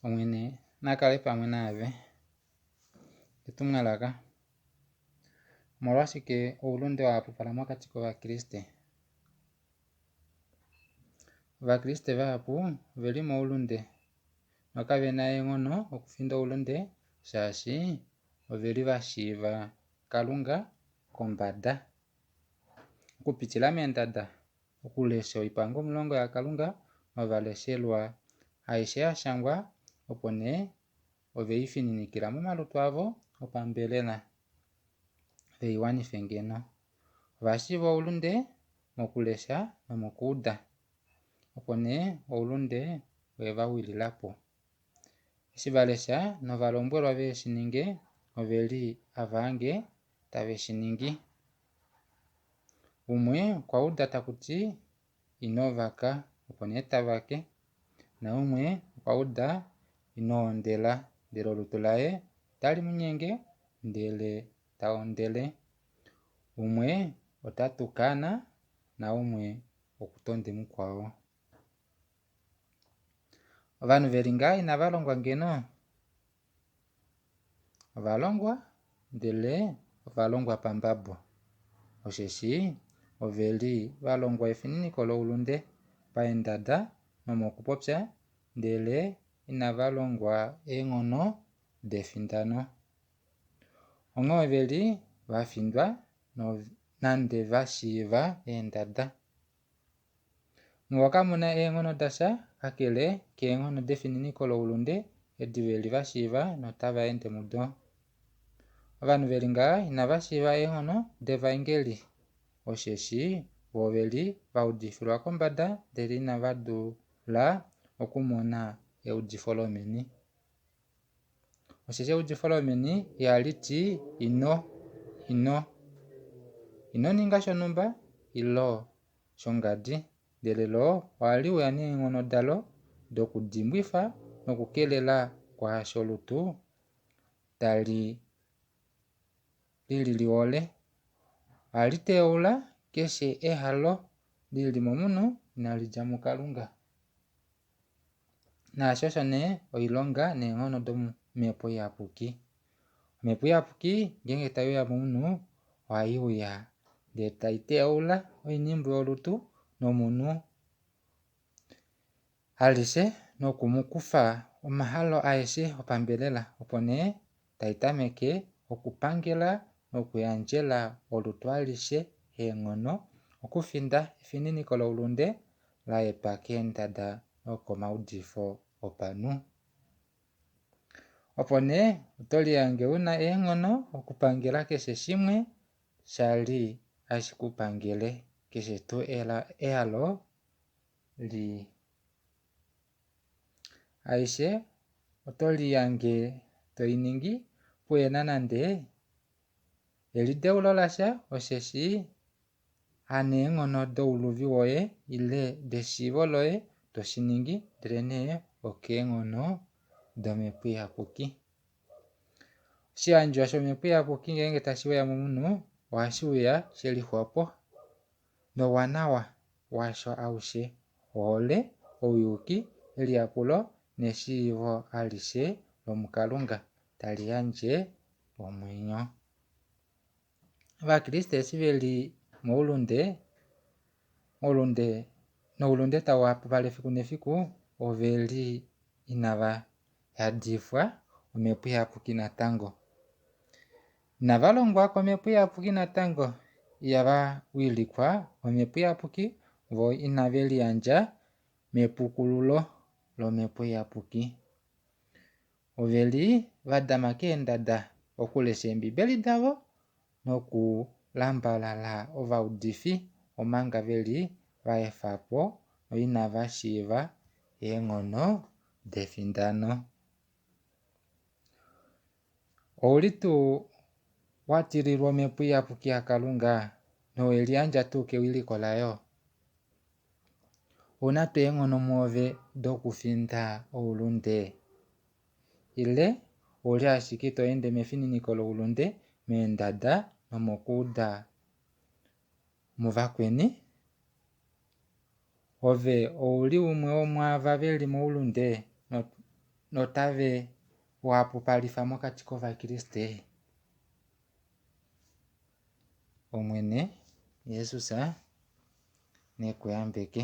Omwene na kale pamwe naave. Etumwalaka. Omolwashike oulunde wa hapupala mokati kOvakriste? Ovakriste vahapu ove li moulunde nokave na eenghono okufinda oulunde shaashi ove li va shiiva Kalunga kombada okupitila meendada okulesha oipango omulongo yaKalunga nova leshelwa aishe ya shangwa opo nee ove i fininikila momalutu avo opambelela ve i wanife ngeno. Ova shiiva oulunde mokulesha nomokuuda, opo nee oulunde owe va wilila po. Eshi va lesha nova lombwelwa ve shi ninge, ove li hava hange tave shi ningi. Umwe okwa uda taku ti, Ino vaka, opo nee ta vake. Naumwe okwa uda, Ino hondela, ndele olutu laye otali mu nyenge, ndele ta hondele. Umwe ota tukana, naumwe oku tonde mukwao. Ovanhu ve li ngaha inava longwa ngeno? Ova longwa, ndele ova longwa pambabo, osheshi ove li va longwa efininiko loulunde paendada nomokupopya, ndele inava longwa eenghono defindano. Onghee ove li va findwa nande va shiiva eendada. Muvo kamu na eenghono dasha, kakele keenghono defininiko loulunde edi ve li va shiiva notava ende mudo. Ovanhu ve li ngaha inava shiiva eenghono devaengeli, osheshi vo ove li va udifilwa kombada ndele inava dula okumona eudifo lomeni. Osheshi eudifo lomeni ihali ti ino, ino, ino ninga shonhumba ilo shongadi, ndele lo ohali uya neenghono dalo dokudimbwifa nokukelela kwaasho olutu tali li li lihole. Ohali teyaula keshe ehalo li li momunhu inali dja muKalunga. Naasho osho nee oilonga neenghono domhepo iyapuki. Omhepo iyapuki ngeenge tai uya momunhu ohai uya ndee tai teyaula oinhimbu yolutu nomunhu alishe noku mu kufa omahalo aeshe opambelela opo nee tai tameke okupangela nokuyandjela olutu alishe eenghono okufinda efininiko loulunde la etwa keendada nokomaudifo opanhu. Opo nee oto lihange u na eenghono okupangela keshe shimwe sha li hashi ku pangele, keshe tuu ehalo lii. Aishe oto lihange to i ningi puhe na nande elideulo lasha, osheshi haneenghono douluvi woye ile deshiivo loye to shi ningi, ndelenee okeenghono dOmhepo Iyapuki. Oshiyandjwa shOmhepo Iyapuki ngeenge tashi uya momunhu, ohashi uya she lixwapo nouwanawa washo aushe, ohole, ouyuki, eliyapulo neshiivo alishe lomuKalunga tali yandje omwenyo. Ovakriste eshi ve li moulunde, moulunde noulunde tau hapupala efiku nefiku, ove li inava yadifwa Omhepo Iyapuki natango. Inava longwa kOmhepo Iyapuki natango, ihava wilikwa kOmhepo Iyapuki, vo inave liyandja mepukululo lOmhepo Iyapuki. Ove li va dama keendada okulesha Eembibeli davo nokulambalala ovaudifi omanga ve li va efa po noinava shiiva eenghono defindano. Ou li tuu wa tililwa omhepo iyapuki yaKalunga nowe liyandja tuu kewiliko layo? Ou na tuu eenghono mwoove dokufinda oulunde? Ile ou li ashike to ende mefininiko loulunde, meendada nomokuuda muvakweni? Ove ou li umwe womwaava ve li moulunde? notave u hapupalifa mokati kOvakriste. Omwene Jesus ne ku yambeke.